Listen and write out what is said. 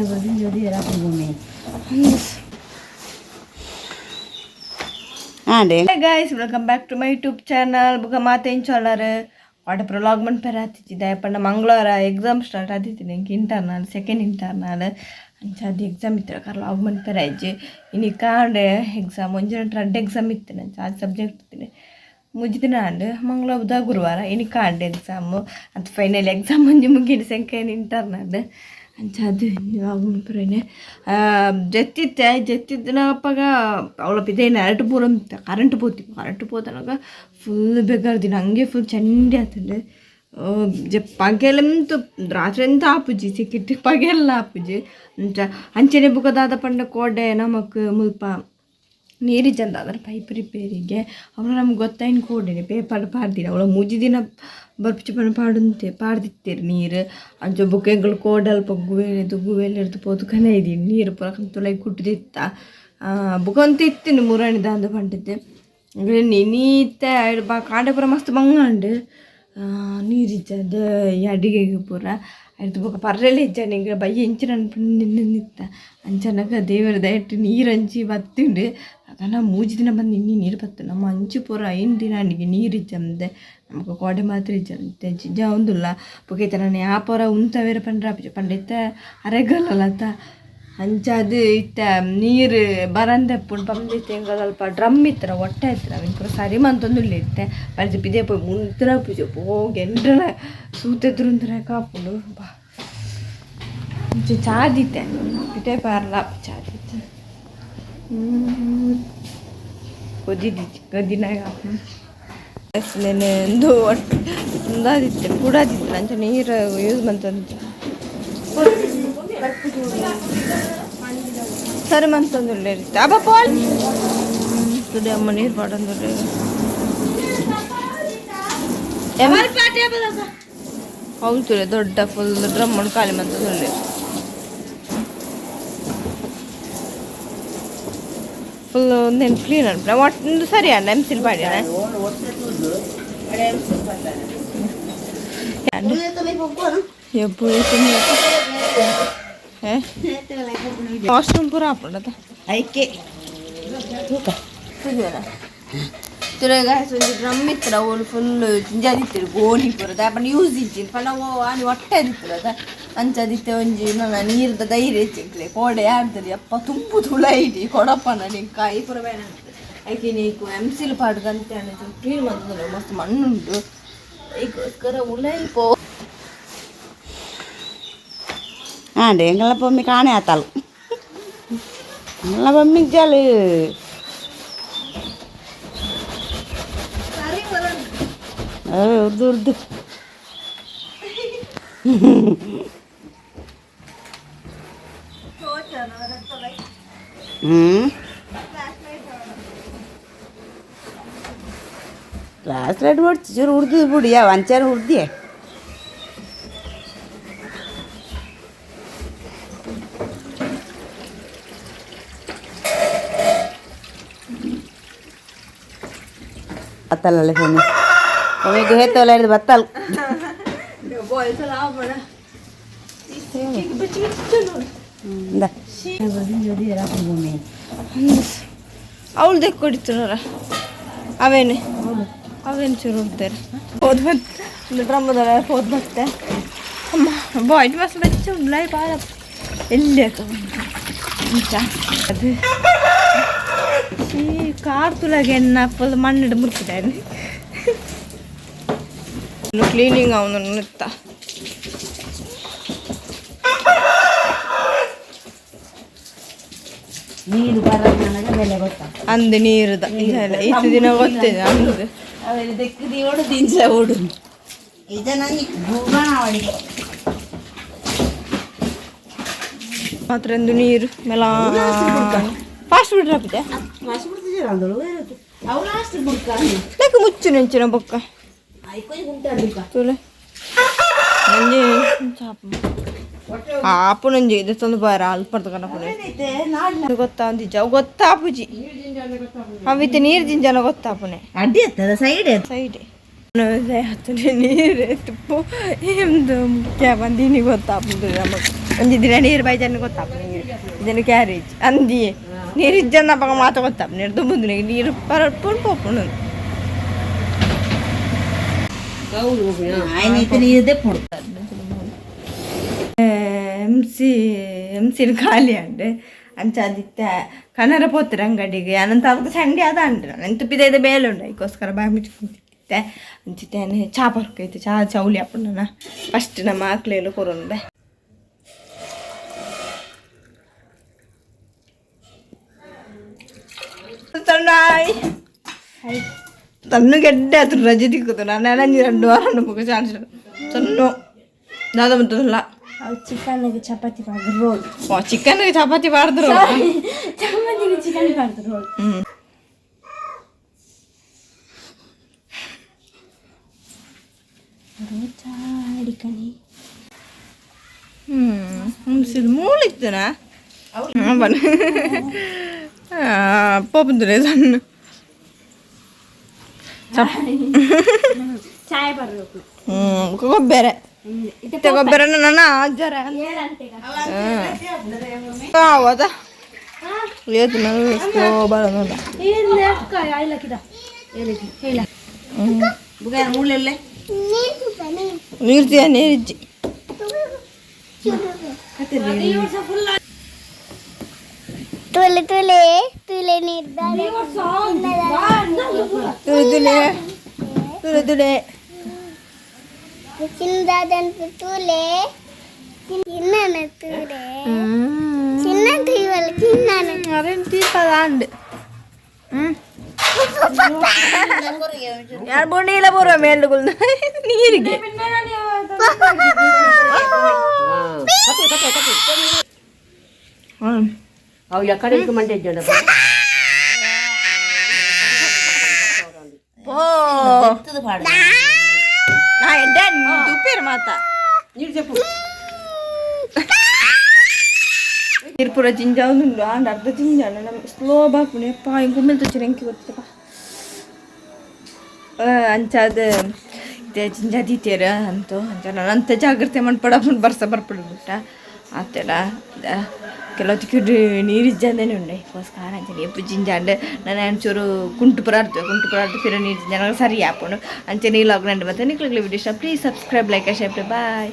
Hey guys, welcome back to my YouTube channel. ಬುಕ್ಕ ಮಾತೇನು ಚೋಳಾರು ವಾಟ prologue ಮನ್ಪೆರ ಆತಿದ್ದೆ ಪಂಡ ಮಂಗಳವಾರ ಎಕ್ಸಾಮ್ ಸ್ಟಾರ್ಟ್ ಆತಿದ್ದೀನಿ ಎಂಕ್ ಇಂಟರ್ನಲ್ ಸೆಕೆಂಡ್ ಇಂಟರ್ನಲ್ ಅಂಚ ಅದು ಎಕ್ಸಾಮ್ ಇತ್ತು ಕರ್ಲಾಗ್ ಮನ್ಪೆರ ಇಜ್ಜಿ ಇನಿ ಕಾಂಡೆ ಎಕ್ಸಾಮ್ ಒಂಜಿ ರಡ್ಡ್ ಎಕ್ಸಾಮ್ ಇತ್ತು ಅಂಚ ಆ ಸಬ್ಜೆಕ್ಟ್ ಇತ್ತಿನಿ ಮುಜಿದಿನ ಆಂಡ್ ಮಂಗಳವಾರ ಬುಧ ಗುರುವಾರ ಇನಿ ಕಾಂಡೆ ಎಕ್ಸಾಮು ಅಂತ ಫೈನಲ್ ಎಕ್ಸಾಮ್ ಒಂಜಿ ಮುಗಿನ ಸೆಕೆಂಡ್ ಇಂಟರ್ನಲ್ ಅಂಚ ಅದು ಮನ್ಪುರೇನೆ ಜತ್ತಿತ್ತೆ ಜತ್ತಿದ್ದನ ಅಪ್ಪಗ ಅವಳ ಪಿದೇನ ಅರಟು ಪೂರ ಕರೆಂಟ್ ಪೋತಿ ಕರೆಂಟ್ ಪೋತನಗ ಫುಲ್ ಬೆಗರ್ದಿನ ಹಂಗೆ ಫುಲ್ ಚಂಡಿ ಆತಂಡು ಪಗೆಲೆಂತು ರಾತ್ರಿ ಎಂತ ಆಪುಜಿ ಸಿಕ್ಕಿಟ್ಟು ಪಗೆಲ್ಲ ಆಪುಜಿ ಅಂಚ ಅಂಚನೆ ಬುಕದಾದ ಪಂಡ ಕೋಡೆ ನಮಕ್ ಮುಲ್ಪ ನೀರಿಜ್ಜಂದ ಅದರ ಪೈಪ್ ರಿಪೇರಿಗೆ ಅವಳು ನಮ್ಗೆ ಗೊತ್ತಾಯಿನ ಕೋಡೆನೆ ಪೇಪರ್ ಪಾಡ್ದಿನ ಅವಳ ಮೂಜಿ ದಿನ ಬರ್ಪಿಚಿ ಪಂಡ ಪಾಡುಂತೆ ಪಾಡ್ದಿತ್ತೇರು ನೀರು ಅಂಚ ಬೊಕ್ಕ ಎಂಕುಲು ಕೋಡೆ ಅಲ್ಪ ಗುವೆಲ್ ಗುವೆಲ್ ಹಿಡ್ದು ಪೋದು ಕನೆ ಇದೀನಿ ನೀರು ಪೂರ ತುಲೈ ಕುಟ್ಟುದಿತ್ತ ಬೊಕ ಒಂತೆ ಇತ್ತಿನ ಮುರಣಿ ದಾಂದ ಪಂಡಿದ್ದೆ ನೀತೆ ಕಾಂಡೆ ಪೂರ ಮಸ್ತ್ ಬಂಗಾಂಡು ನೀರಿಜ್ಜಂದೆ ಈ ಅಡಿಗೆಗೆ ಪೂರ ಆಯ್ತು ಬೊಕ ಪರ್ರೆಲೆ ಇಜ್ಜಂಡ ಎಂಕ್ ಬಯ್ಯ ಎಂಚಿನ ನಿತ್ತ ಅಂಚನಗ ದೇವರ ದಯಟ್ಟು ನೀರಂಚಿ ಬತ್ತುಂಡು ಅದನ್ನ ಮೂಜಿ ದಿನ ಬಂದು ಇನ್ನಿ ನೀರು ಬತ್ತು ನಮ್ಮ ಅಂಚು ಪೂರ ಐನ್ ದಿನ ಅಡಿಗೆ ನೀರು ಇಜ್ಜಂದೆ ನಮಕ್ ಕೋಡೆ ಮಾತ್ರ ಇಜ್ಜಂದೆ ಜಿಜ್ಜ ಉಂದುಲ್ಲ ಬೊಕ ಇತ್ತೆ ನನ ಯಾಪೊರ ಉಂತವೇರ ಪಂಡ್ರೆ ಆಪುಜಿ ಪಂಡ ಇತ್ತೆ ಅರೆಗಾಲಲತ ಅಂಚಾದ್ ಇತ್ತೆ ನೀರು ಬರಂದೆ ಉಪ್ಪುಂಡು ಪಂದ್ ಇತ್ತೆ ಎಂಕ್ ಅಲ್ಪ ಡ್ರಮ್ ಇತ್ತರ ಒಟ್ಟೆ ಇತ್ತರ ಅವೆನ್ ಪೂರ ಸರಿ ಮಂತೊಂದುಲ್ಲೆ ಇತ್ತೆ ಬಲ್ತಿ ಪಿದಯಿ ಪೋಯಿ ಉಂತುನ ಆಪುಜಿ ಪೋಗ್ ಎಂಡ್ರಲ ಸೂತೆದುರುಂತುನ ಆಪುಂಡು ಬಾ ಇಂಚ ಚಾದಿತ್ತೆ ಪಿದಯಿ ಪಾರ್ಲ ಚಾದಿತ್ತೆ ಕೊದಿದಿಜ್ಜಿ ಕೊದಿನಾಗ ನೆನೆ ಉಂದು ಉಂದಾದಿತ್ತೆ ಕೂಡಾದಿತ್ತೆ ಅಂಚ ನೀರು ಯೂಸ್ ಮಂತೊಂದು ಸರಿ ಮಂತೊಂದುಲ್ಲೆರ್ ಅಬ್ಬ ಪೋಲ್ ತುಡೆ ಅಮ್ಮ ನೀರು ಪಾಡೊಂದುಲ್ಲೆರ್ ಹೌದು ದೊಡ್ಡ ಫುಲ್ ಡ್ರಮ್ ಖಾಲಿ ಮಂತೊಂದುಲ್ಲೆರ್ ಫುಲ್ ಒಂದೇನು ಕ್ಲೀನ್ ಅನ್ಪುನ ಒಟ್ಟು ಸರಿ ಅಣ್ಣ ಎಮ್ಸಿಲ್ ಪಾಡ್ಯನ ವಾಶ್ರೂಮ್ ಪೂರ ಆಪುಂಡತ ಐಕೆ ತಿರುಗ ಒಂಜಿ ಡ್ರಮ್ ಇತ್ತರ ಓಲು ಫುಲ್ ಜಿಂಜಾದಿತ್ತಿರು ಗೋಣಿ ಪೂರ ದಾಯೆ ಯೂಸ್ ಇಜ್ಜಿ ಪಂಡ ಓ ಆನಿ ಒಟ್ಟೆ ಅದಿತ್ತಿರದ ಅಂಚದಿತ್ತೆ ಒಂಜಿ ನನ್ನ ನೀರ್ದ ಧೈರ್ಯ ಇಜ್ಜಿಂಕ್ಲೆ ಕೋಡೆ ಆಡ್ತದೆ ಅಪ್ಪ ತುಂಬು ತುಳ ಇಡಿ ಕೊಡಪ್ಪ ನನಗೆ ಕಾಯಿ ಪೂರ ಬೇಡ ಐಕೆ ನೀಕು ಎಮ್ಸಿಲ್ ಪಾಡ್ದಂತೆ ಕ್ಲೀನ್ ಮಂತುಂಡು ಮಸ್ತ್ ಮಣ್ಣುಂಟು ಐಕೋಸ್ಕರ ಉಲೈ ಪೋ ಆಂಡ್ ಎಂಗಳ ಬೊಮ್ಮಿ ಕಾಣೆ ಆತಲ್ ಎಂಗಳ ಬೊಮ್ಮಿ ಜಾಲು ಉರ್ದು ಉರ್ದು ಹ್ಞೂ ಕ್ಲಾಸ್ ಲೈಟ್ ಹೊಡ್ಚಿ ಚೂರು ಉರ್ದು ಬಿಡಿ ಯಾವ ಅಂಚಾರ ಉರ್ದಿಯೇ ಬತ್ತಲ್ಲ ಸ್ವಾಮಿ ಸ್ವಾಮಿ ಹೇತವಲ್ಲ ಹಿಡಿದು ಬತ್ತಲ್ ಇಂದ ಅವಳು ದೆಕ್ ಕೊಡಿతున్నారు ಅವೇನೆ ಅವೇನು ಚೂರು ಉಡ್ತಾರೆ ಹೋದ್ ಮತ್ತೆ ಡ್ರಮ್ಮದ ಹೋದ್ ಮತ್ತೆ ಅಮ್ಮ ಬಾಯ್ ಮಸ್ತ್ ಬೆಚ್ಚ ಉಂಡ್ಲೈ ಬಾಳ ಎಲ್ಲಿ ಇಂಚ ಅದು ಈ ಕಾರ್ ತುಲಾಗ ಎಣ್ಣ ಫುಲ್ ಮಣ್ಣಿಡು ಮುರ್ಕಿದ್ದಾನೆ ಕ್ಲೀನಿಂಗ್ ಅವನು ನಿತ್ತ ನೀರು ಬರೋದು ಬೆಲೆ ಗೊತ್ತಾ ಅಂದು ನೀರುದ ಇತ್ತು ದಿನ ಗೊತ್ತಿದೆ ಅಂದು ಅವೆಲ್ಲ ದೆಕ್ಕದಿ ಓಡು ದಿಂಜ ಓಡು ಇದ ನಂಗೆ ಗೂಗಣ ಅವಳಿಗೆ ಮಾತ್ರ ಒಂದು ನೀರು ಮೆಲ ಫಾಸ್ಟ್ ಬಿಡ್ರ ಪಿತೆ ಅವಳು ಅಷ್ಟು ಬುಡ್ಕ ಲೈಕ್ ಮುಚ್ಚು ನೆಂಚಿನ ಬೊಕ್ಕ ತುಲೆ ನಂಜಿ ಚಾಪ ಆಪು ನಂಜಿ ಇದು ತಂದು ಬಾರ ಅಲ್ಪರ್ದ ಕನಪುನೆ ಗೊತ್ತಾ ಒಂದಿಜ್ಜ ಅವು ಗೊತ್ತಾಪುಜಿ ಅವಿತ್ತೆ ನೀರು ಜಿಂಜನ ಗೊತ್ತಾಪುನೆ ಅಡ್ಡಿ ಎತ್ತದ ಸೈಡ್ ಸೈಡ್ ಹತ್ತನೆ ನೀರು ತುಪ್ಪು ಎಂದು ಮುಖ್ಯ ಬಂದೀನಿ ಗೊತ್ತಾಪುದು ನಮಗೆ. ಒಂಜಿ ದಿನ ನೀರು ಬೈಜನ್ ಗೊತ್ತಾಪ ನೀರು ಇದನ್ನು ಕ್ಯಾರೇಜ್ ಅಂದಿಯೇ ನೀರು ಇಜ್ಜನ್ನ ಅಪಗ ಮಾತ ಗೊತ್ತಾಪ ನೀರು ದುಂಬುದು ನೀರು ಪರಪುಂಡು ಪೋಪುಂಡು. ఆయన అయితే నీదే పొడు. ಎಮ್ ಸಿ ಎಮ್ ಸಿಡ್ ಖಾಲಿ ಅಂಡ್ ಅಂಚ ಅದಿತ್ತೆ ಕನ್ನಡ ಪೋತ್ರ ಅಂಗಡಿಗೆ ಅನಂತ ಅವ್ರಿಗೆ ಸಂಡೆ ಅದ ಅಂಡ್ ನಾನು ತುಪ್ಪಿದ ಬೇಲೆ ಉಂಡು ಅದಕ್ಕೋಸ್ಕರ ಬಾಯಿ ಮುಚ್ಕೊಂತಿತ್ತೆ. ಅಂಚಿತ್ತೇನೆ ಚಾ ಬರ್ಕೈತೆ ಚಾ ಚೌಲಿ ಅಪ್ಪಣ್ಣ ಫಸ್ಟ್ ನಮ್ಮ ಆಕ್ಲೇಲು ಕೊರೊಂದೆ. ತಣ್ಣು ಗೆಡ್ಡೆ ಆತು ರಜೆ ದಿಕ್ಕುದು ನಾನು ನಂಜಿ 2 ವಾರ ಮುಖ ಚಾನ್ಸ್ ಸಣ್ಣ ದಾದ ಬಂತದಲ್ಲ. ಚಿಕನ್ಗೆ ಚಪಾತಿ ಮಾಡಿದ್ರು ರೋಲ್. ಓ ಚಿಕನ್ ಚಪಾತಿ ಮಾಡಿದ್ರು. ಚಪಾತಿಗೆ ಚಿಕನ್ ಮಾಡಿದ್ರು ರೋಲ್. ಹ್ಮ್ ರೋಚಾಡಿಕಣಿ. ಹ್ಮ್ ಸಿದ್ ಮೂಳಿತ್ತನ ಬನ್ನ ಪೋಪುಂದ್ರೆ ಸಣ್ಣ. ಚಾಯ್ ಬರಬೇಕು. ಹ್ಮ್ ಗೊಬ್ಬರ ಗೊಬ್ಬರ ನನ್ನ ಅಜ್ಜರ ಹೌದಾ ಏತು ಸ್ಲೋ ಬರೋದ. ನೀರ್ತಿಯ ನೀರಿಜ್ಜಿ. ತುಲೆ ತುಲೆ ತುಲೆ ನಿರ್ಧಾರ. ತುಲೆ ತುಲೆ ತುಲೆ ತುಲೆ. ಚಿನ್ನದಾದಂತ ತುಲೆ ಚಿನ್ನನ ತುಲೆ ಚಿನ್ನ ತೀವಲ್ಲ ಚಿನ್ನನ. ಅರೇನು ತೀರ್ಪದ ಅಂಡ್ ಯಾರು ಬೊಂಡಿಲ್ಲ ಬರುವ ಮೇಲ್ಗುಲ್ ನೀರಿಗೆ. అవి ఎక్కడ మంటే. ಓ ನಾ ಎಡ್ಡೆ ತುಪ್ಪೇರು ಮಾತಾ. నీరు చెప్పు. ನೀರು ಪೂರ ಜಿಂಜ ಉಂಡು ಆಂಡ ಅರ್ಧ ಜಿಂಜ ನಮ್ಮ ಸ್ಲೋ ಬಾಪುಣೆ ಅಪ್ಪ ಇಂಕುಮ್ಮೆಲ್ ತುಚ್ಚಿರ ಎಂಕಿ ಗೊತ್ತಪ್ಪ ಅಂಚಾದ ಇತ್ತೆ ಜಿಂಜ ದೀತೇರ ಅಂತು ಅಂಚ ನಾನು ಅಂತ ಜಾಗ್ರತೆ ಮನ್ಪಡ ಬರ್ಸ ಬರ್ಪಡು ಬಿಟ್ಟ ಆತೆಡ ಕೆಲವೊತ್ತಿಗೆ ನೀರು ಇಜ್ಜಂದೇನೆ ಉಂಡೆ ಅದಕ್ಕೋಸ್ಕರ ಅಂಚನೆ ಎಪ್ಪು ಜಿಂಜಾಂಡ್ ನಾನು ಒಂಚೂರು ಕುಂಟು ಪುರ ಆಡ್ತೇವೆ ಕುಂಟು ಪುರ ಆಡ್ತು ಪಿರ ನೀರು ಜಿಂಜ ನನಗೆ ಸರಿ ಆಪುಂಡು. ಅಂಚನೆ ಈ ಲಾಗ್ ನಂಡು ಮತ್ತೆ ನಿಕ್ಲಿಗೆ ವಿಡಿಯೋ ಇಷ್ಟ please subscribe, like, share. Bye.